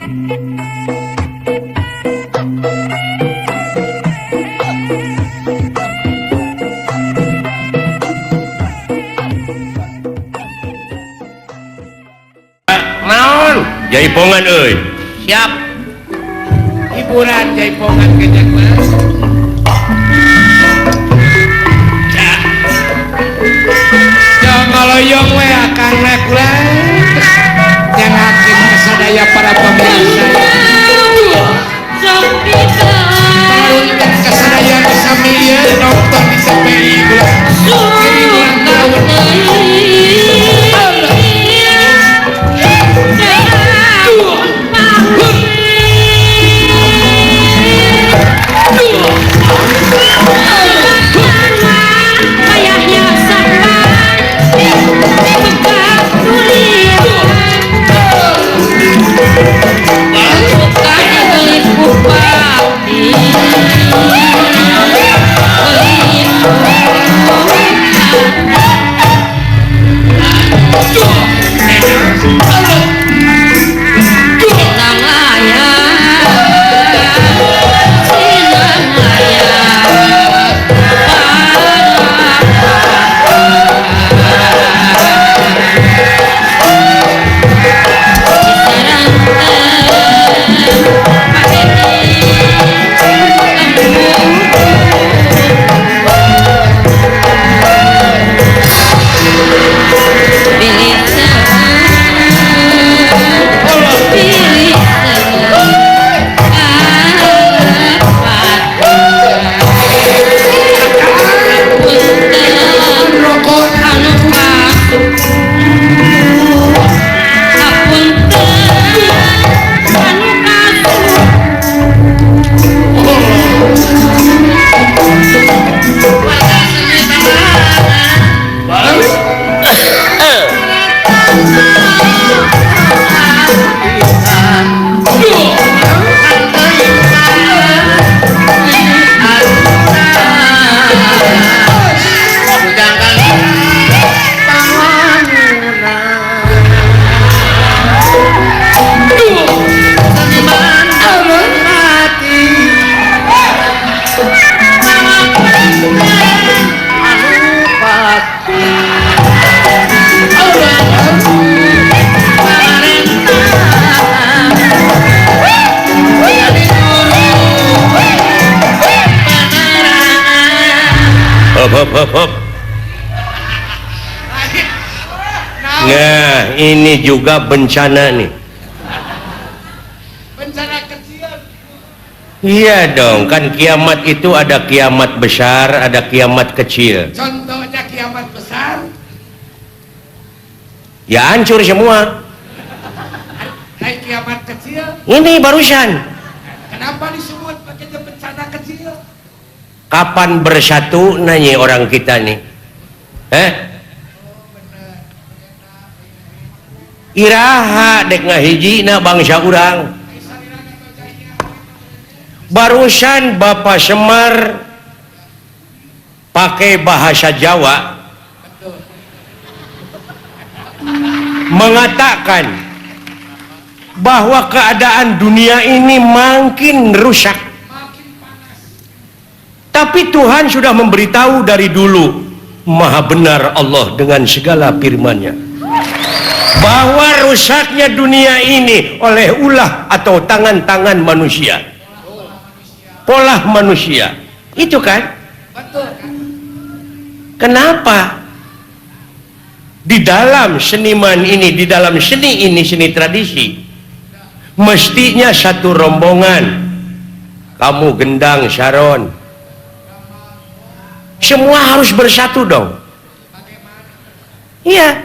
Naon? Jaipongan euy. Siap. Hiburan jaipongan kejak mas. Jongoloyong we akang kula. Yang hakim kasadaya para pemirsa. Kasadaya sami ieu nonton di TPI kula. Ulang tahun. Hop, hop, hop. Nah, ini juga bencana nih. Bencana kecil. Iya dong, kan kiamat itu ada kiamat besar, ada kiamat kecil. Contohnya kiamat besar? Ya hancur semua. Kayak kiamat kecil? Ini barusan. Kenapa disebut pakai bencana kecil? Kapan bersatu nanya orang kita nih? Eh? Iraha dek ngahijina bangsa urang. Barusan Bapak Semar pakai bahasa Jawa mengatakan bahwa keadaan dunia ini makin rusak. Tapi Tuhan sudah memberitahu dari dulu, maha benar Allah dengan segala firman-Nya, bahwa rusaknya dunia ini oleh ulah atau tangan-tangan manusia, pola manusia. Itu kan? Kenapa? Di dalam seniman ini, di dalam seni ini, seni tradisi, mestinya satu rombongan. Kamu gendang saron, semua harus bersatu dong. Iya.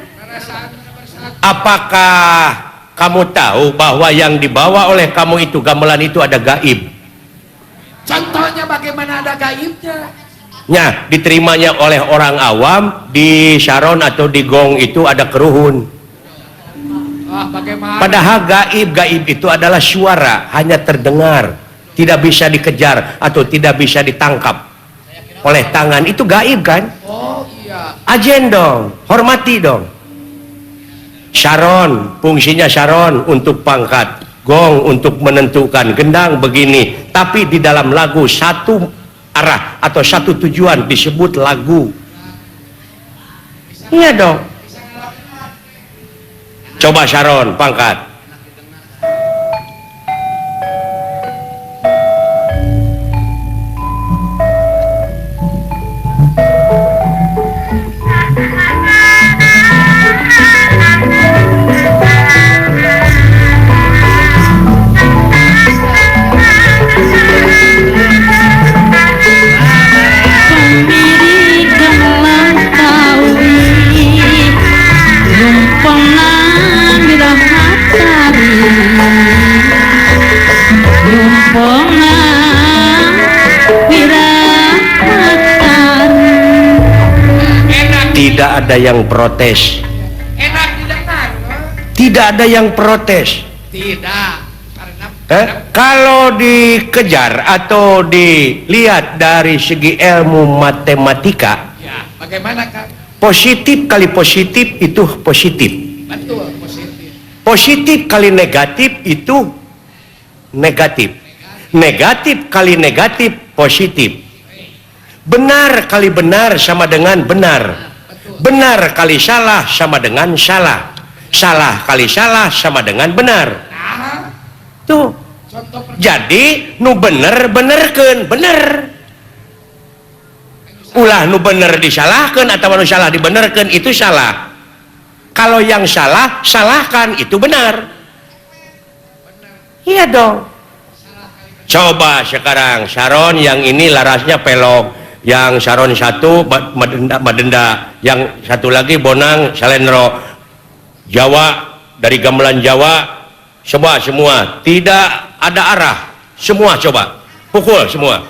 Apakah kamu tahu bahwa yang dibawa oleh kamu itu gamelan itu ada gaib? Contohnya bagaimana ada gaibnya? Nah, diterimanya oleh orang awam di saron atau di gong itu ada keruhun. Ah, bagaimana? Padahal gaib itu adalah suara, hanya terdengar, tidak bisa dikejar atau tidak bisa ditangkap oleh tangan. Itu gaib kan? Oh iya. Ajen dong, hormati dong. Saron, fungsinya saron untuk pangkat. Gong untuk menentukan gendang begini, tapi di dalam lagu satu arah atau satu tujuan disebut lagu. Iya dong. Coba Saron pangkat. Tidak ada yang protes. Enak didengar. Tidak ada yang protes. Tidak. Karena kalau dikejar atau dilihat dari segi ilmu matematika, ya, bagaimana Kang? Positif kali positif itu positif. Betul, positif. Positif kali negatif itu negatif. Negatif kali negatif positif. Benar kali benar sama dengan benar. Benar kali salah sama dengan salah. Salah kali salah sama dengan benar. Tuh. Jadi nu bener benerkeun bener. Ulah nu bener disalahkeun atau nu salah dibenerkeun itu salah. Kalau yang salah salahkan itu benar. Iya dong. Coba sekarang Saron yang ini larasnya pelog, yang Saron satu madenda, yang satu lagi bonang salendro. Jawa dari gamelan Jawa, semua tidak ada arah, semua coba pukul semua.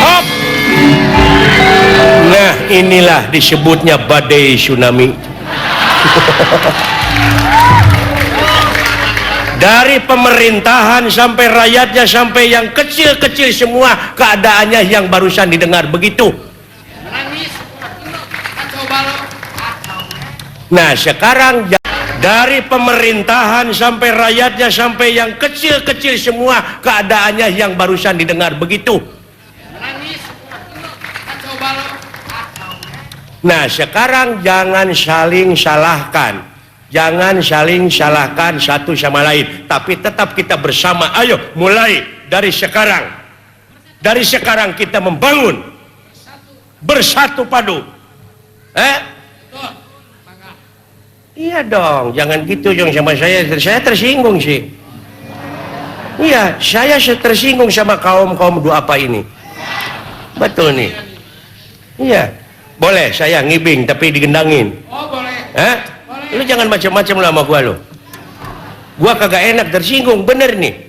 Hop. Nah, inilah disebutnya badai tsunami. Dari pemerintahan sampai rakyatnya sampai yang kecil-kecil semua keadaannya yang barusan didengar begitu. Nah sekarang dari pemerintahan sampai rakyatnya sampai yang kecil-kecil semua keadaannya yang barusan didengar begitu. Nah sekarang jangan saling salahkan. Jangan saling salahkan satu sama lain, tapi tetap kita bersama. Ayo mulai dari sekarang. Dari sekarang kita membangun bersatu padu. Iya dong, jangan gitu dong sama saya. Saya tersinggung sih. Iya, saya tersinggung sama kaum-kaum duafa ini. Betul nih. Iya. Boleh saya ngibing tapi digendangin. Oh, boleh. Lu jangan macam-macam lah sama gua lu. Gua kagak enak tersinggung, bener nih.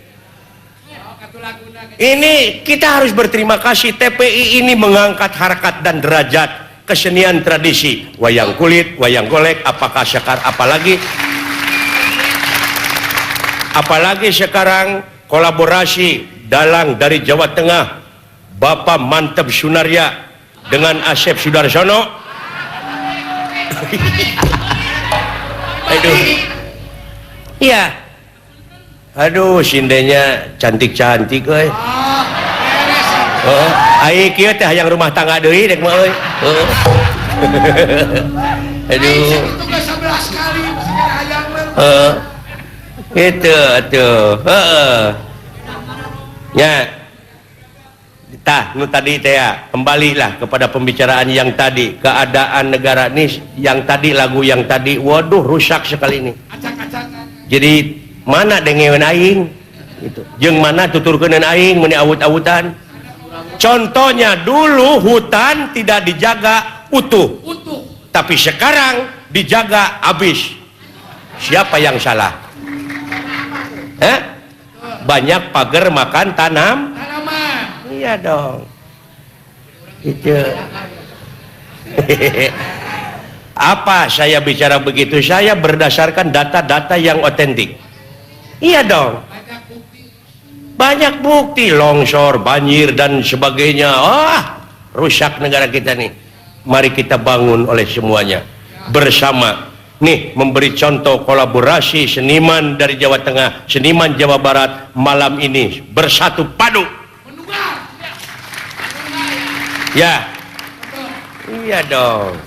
Ini kita harus berterima kasih TPI ini mengangkat harkat dan derajat kesenian tradisi wayang kulit, wayang golek, apakah sekarang apalagi sekarang kolaborasi dalang dari Jawa Tengah Bapak Manteb Sunarya dengan Asep Sudarsono. Aduh. Iya. Aduh, sindenya cantik-cantik euy. Heeh, ai kieu teh hayang rumah tangga deui dek mah euy. Heeh. Aduh. Heeh. Itu atuh. Heeh. Nya. Tah, nu tadi teh ya, kembalilah kepada pembicaraan yang tadi, keadaan negara ini yang tadi, lagu yang tadi, waduh rusak sekali ini. Jadi mana dengeun aing gitu. Jeung mana tuturkeun aing meuni awut-awutan. Contohnya dulu hutan tidak dijaga utuh. Tapi sekarang dijaga habis. Siapa yang salah? Banyak pagar makan tanam. Iya dong. Itu. Apa saya bicara begitu? Saya berdasarkan data-data yang otentik. Iya dong. Banyak bukti longsor, banjir dan sebagainya. Ah, rusak negara kita nih. Mari kita bangun oleh semuanya bersama. Nih memberi contoh kolaborasi seniman dari Jawa Tengah, seniman Jawa Barat malam ini bersatu padu. Ya, iya dong.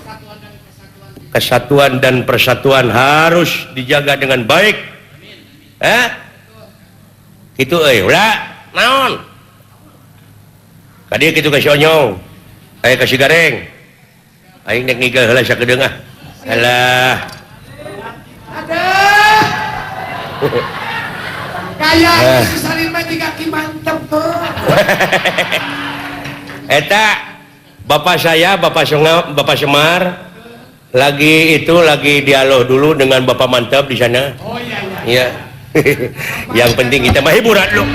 Kesatuan dan persatuan harus dijaga dengan baik. Eh? Itu euy, ulah naon? Kadieu kitu ka si Onyong. Aya ka si Gareng. Aing nek ngigel heula sakedeung ah. Alah. Aduh. Kaya si Salim mah jiga Ki Mantep tuh. Eta bapak saya, Bapak Songa, Bapak Semar lagi itu lagi dialog dulu dengan Bapak Mantep di sana. Oh iya iya. Iya. Yang penting kita mah hiburan lu.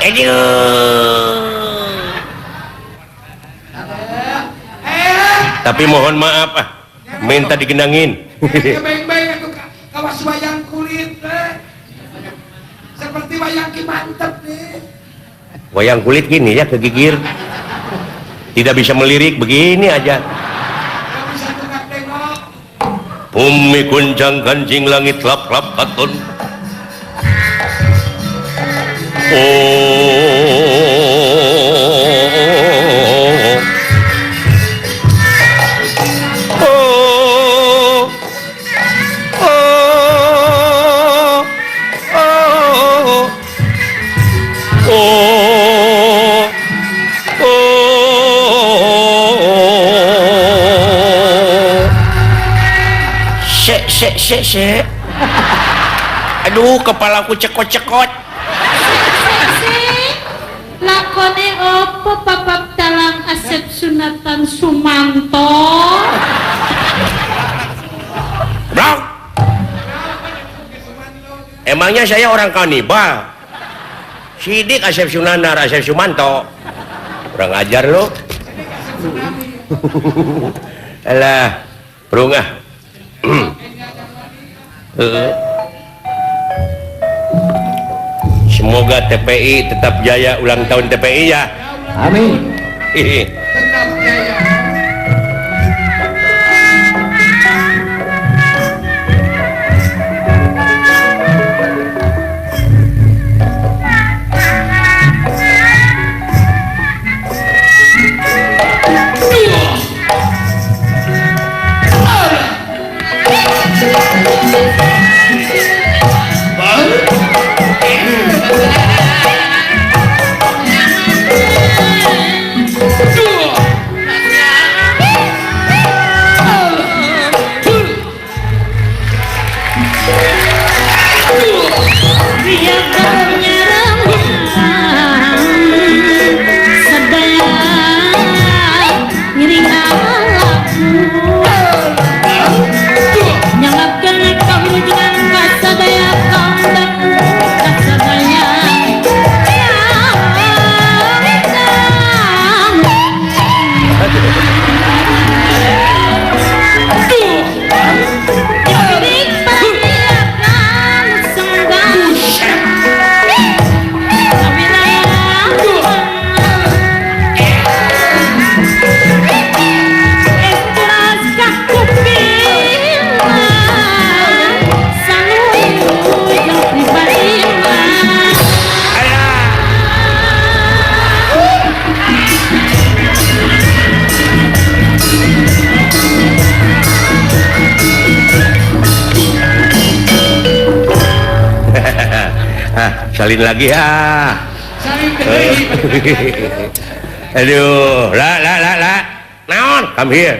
Aduh. Tapi mohon maaf ah, minta digenangin. Baik-baik aku kawas wayang kulit seperti wayang Ki Mantep nih. Wayang kulit gini ya kegigir. Tidak bisa melirik begini aja. Tidak bisa tengok tengok. Bumi guncang kancing langit lap-lap katon. Oh. Oh. Oh. Oh. Oh. Oh. Se se se se. Aduh, kepalaku cekot-cekot. Lakone opo Bapak Dalang Asep Sunatan Sumanto? Bro. Emangnya saya orang kanibal? Sidik Asep Sunanar, Asep Sumanto. Kurang ajar lo. Alah, berungah. Semoga TPI tetap jaya, ulang tahun TPI ya. Amin. Tetap jaya. Salin lagi ah. Salin deui. Aduh, la la la la. Naon? Come here.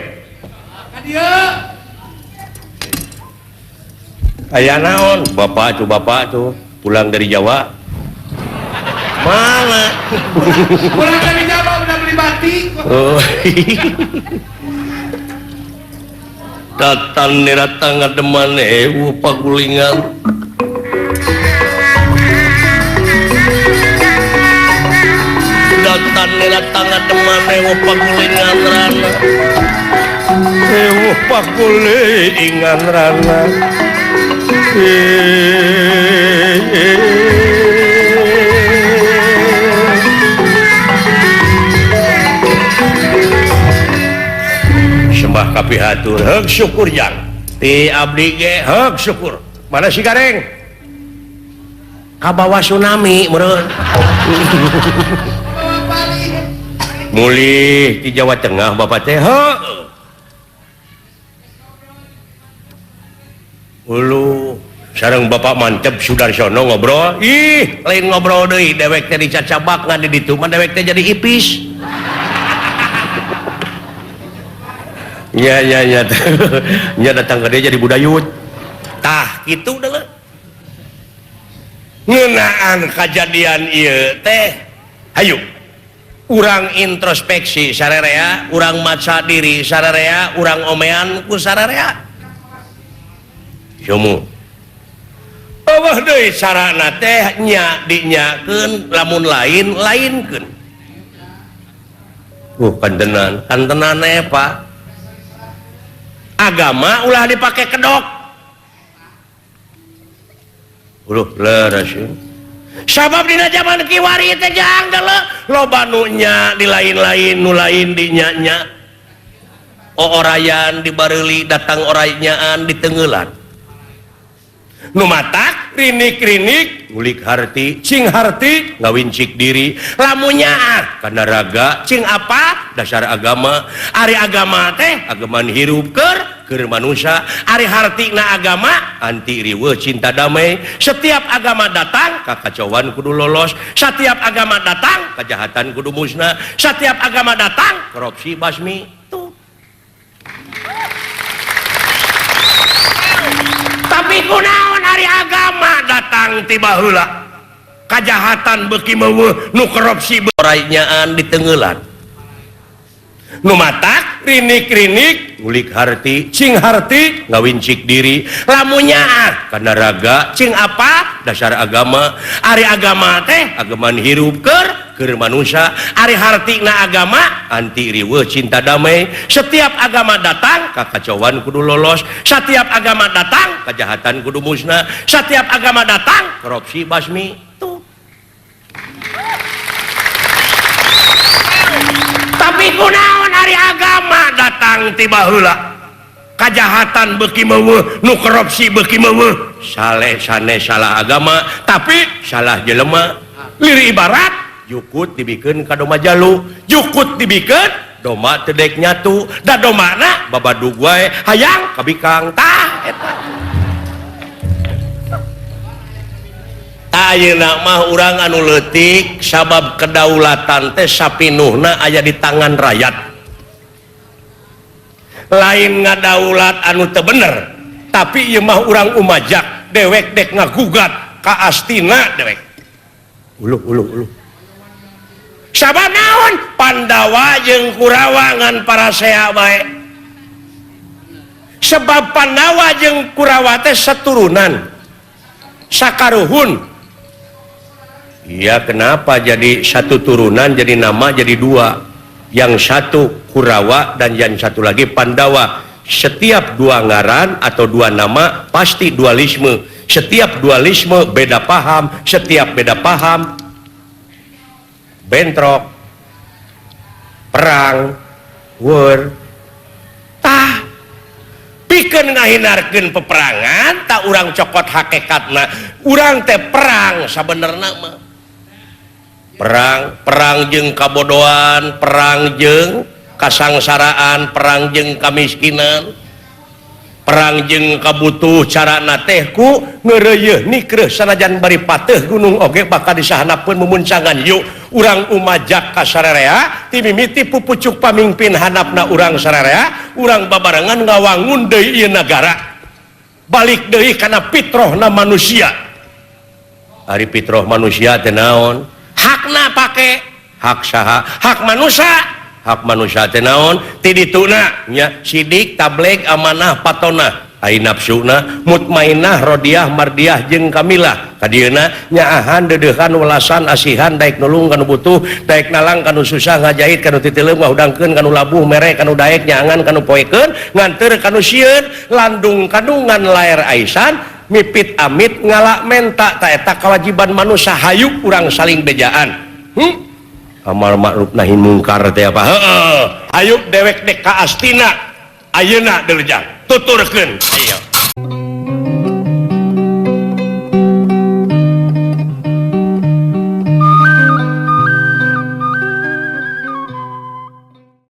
Ka dieu. Aya naon? Bapak tuh pulang dari Jawa. Mana? Pulang dari Jawa udah beli batik. Oh. Datan niratang ngademan ewu pagulingan. Datan niratang ngademan ewu pagulingan rana. Ewu pagulingan rana. Kapihatur heug syukur jang. Ti abdi ge heug syukur. Mana si Gareng? Kabawa tsunami meureun. Mulih di Jawa Tengah bapak teh heuh. Ulu sareng bapak mantep Sudarsono ngobrol. Ih, lain ngobrol deui dewek teh dicacabak ngan di ditu mah dewek teh jadi ipis. Nya nya nya. Nya datang ke dia jadi budayut. Tah kitu deuleu. Ngeunaan kajadian ieu teh. Hayu. Urang introspeksi sararea, urang maca diri sararea, urang omean ku sararea. Sumu. Eueuh deui carana teh nya dinyakeun lamun lain lainkeun. Kantenan, kantenan Pak. Agama ulah dipake kedok. Uluh leres. Sabab dina zaman kiwari teh jang deuleu loba nu nya di lain-lain nu lain di nya-nya. Oorayan dibareuli datang oraynyaan ditenggelan. Nu matak rinik-rinik ngulik harti cing harti ngawincik diri lamunnya kana raga cing apa dasar agama ari agama teh ageman hirup keur manusia ari hartina agama anti riweuh cinta damai setiap agama datang kakacauan kudu lolos setiap agama datang kejahatan kudu musnah setiap agama datang korupsi basmi tuh. Tapi kunaon ari agama datang tiba heula kajahatan beuki meuweuh nu korupsi oraynyaan ditenggelan nu matak rinik-rinik ngulik harti cing harti ngawincik diri lamunnya kana raga cing apa dasar agama ari agama teh ageman hirup keur manusia ari hartina agama anti riweuh cinta damai setiap agama datang kakacauan kudu lolos setiap agama datang kejahatan kudu musnah setiap agama datang korupsi basmi tuh. Tapi kunaon ari agama datang tiba heula kajahatan beuki meuweuh nu korupsi beuki meuweuh saleh sanes salah agama tapi salah jelema lieur ibarat jukut dibikeun ka domba jalu jukut dibikeun domba teu dek nyatu da domana babadug wae hayang kabikang tah eta. Ayeuna mah urang anu leutik sabab kedaulatan teh sapinuhna aya di tangan rakyat. Lain ngadaulat anu teu bener, tapi ieu mah urang umajak dewek dek ngagugat ka astina dewek. Uluh uluh uluh. Sabab naon? Pandawa jeung Kurawa ngan parasea bae. Sebab Pandawa jeung Kurawa teh saturunan. Sakaruhun. Iya, kenapa jadi satu turunan jadi nama jadi dua? Yang satu Kurawa dan yang satu lagi Pandawa. Setiap dua ngaran atau dua nama pasti dualisme. Setiap dualisme beda paham, setiap beda paham bentrok, perang, war. Tah, pikeun ngahindarkeun peperangan, tak urang cokot hakikatna. Urang teh perang sabenerna mah. Perang jeung kabodohan, perang jeung kasangsaraan, perang jeung kamiskinan, perang jeung kabutuh carana teh ku ngeureuyeun nikreuh sanajan bari pateuh gunung oge bakal disahanapeun mumuncangan yuk urang umajak ka sararea ti mimiti pupucuk pamingpin handapna urang sararea urang babarengan ngawangun deui ieu nagara balik deui kana fitrohna manusia. Ari fitroh manusia teh naon? Hakna pake hak saha? Hak manusia. Hak manusia teh naon? Ti dituna nya sidik tableg amanah patonah ai nafsuna mutmainah rodiah mardiah jeung kamilah kadieuna nyaahan deudeuhan welasan asihan daek nulung kanu butuh daek nalang kanu susah ngajahit kanu titileum ngahudangkeun kanu labuh mere kanu daek nyaangan kanu poekeun nganteur kanu sieun landung kandungan laer aisan mipit amit ngalak menta ta eta kewajiban manusia hayu urang saling bejaan. Amal ma'ruf nahi mungkar teh apa? Heeh, hayu dewek dek ka astina. Ayeuna Durjang, tuturkeun. Ayo.